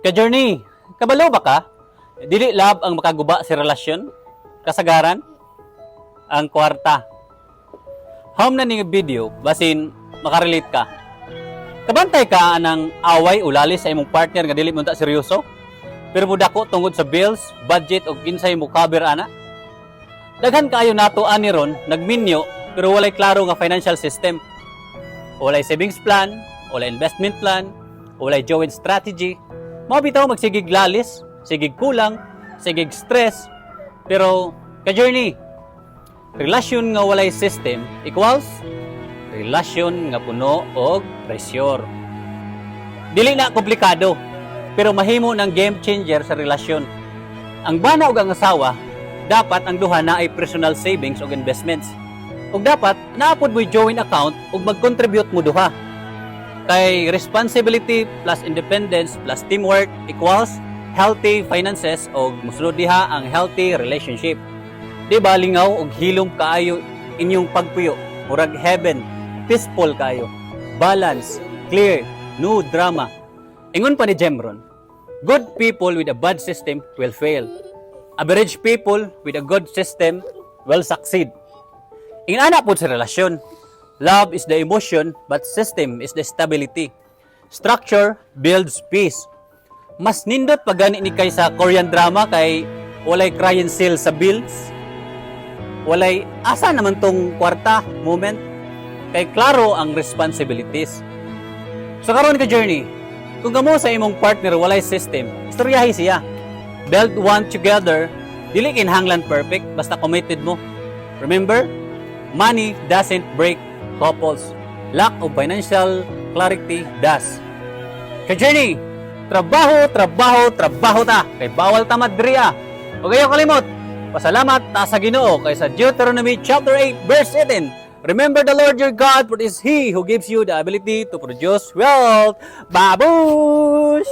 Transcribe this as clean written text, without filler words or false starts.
Ka-journey, kabalo ba ka? Dili love ang makaguba sa relasyon? Kasagaran? Ang kwarta. Home na ning video, basin makarelate ka. Kabantay ka anang away o lalis sa imong partner nga dili mo ta seryoso? Pero mudako tungod sa bills, budget o kinsay mo cover ana? Daghan kaayo nato ani ron nagminyo pero walay klaro nga financial system. Walay savings plan, walay investment plan, walay joint strategy. Mao bitaw magsigig lalis, sigig kulang, sigig stress. Pero ka-journey, relasyon nga walay system equals relasyon nga puno og pressure. Dili na komplikado, pero mahimo ng game changer sa relasyon. Ang bana ug ang asawa, dapat ang duha na ay personal savings ug investments. Ug dapat naa pod mo'y joint account ug mag-contribute mo duha. Kay responsibility plus independence plus teamwork equals healthy finances og mosunod diha ang healthy relationship. Di ba lingaw og hilom kaayo inyong pagpuyo? Murag heaven, peaceful kaayo. Balance, clear, no drama. Ingon pa ni Jim Rohn, "Good people with a bad system will fail. Average people with a good system will succeed." Ingana po sa relasyon. Love is the emotion, but system is the stability. Structure builds peace. Mas nindot pa gani ni kay sa Korean drama kay walay crying seal sa bills. Walay "asa naman tong kwarta" moment. Kay klaro ang responsibilities. So karon ka journey, kung kamo sa imong partner walay system, istoryahi siya. Build one together, dili kinahanglan perfect basta committed mo. Remember, money doesn't break couples. Lack of financial clarity does. Ka-journey, trabaho, trabaho, trabaho ta. Kay bawal ta madriya. Ug ayaw kalimot, pasalamat ta sa Ginoo kay sa Deuteronomy chapter 8 verse 18, "Remember the Lord your God, for it is He who gives you the ability to produce wealth." Babush!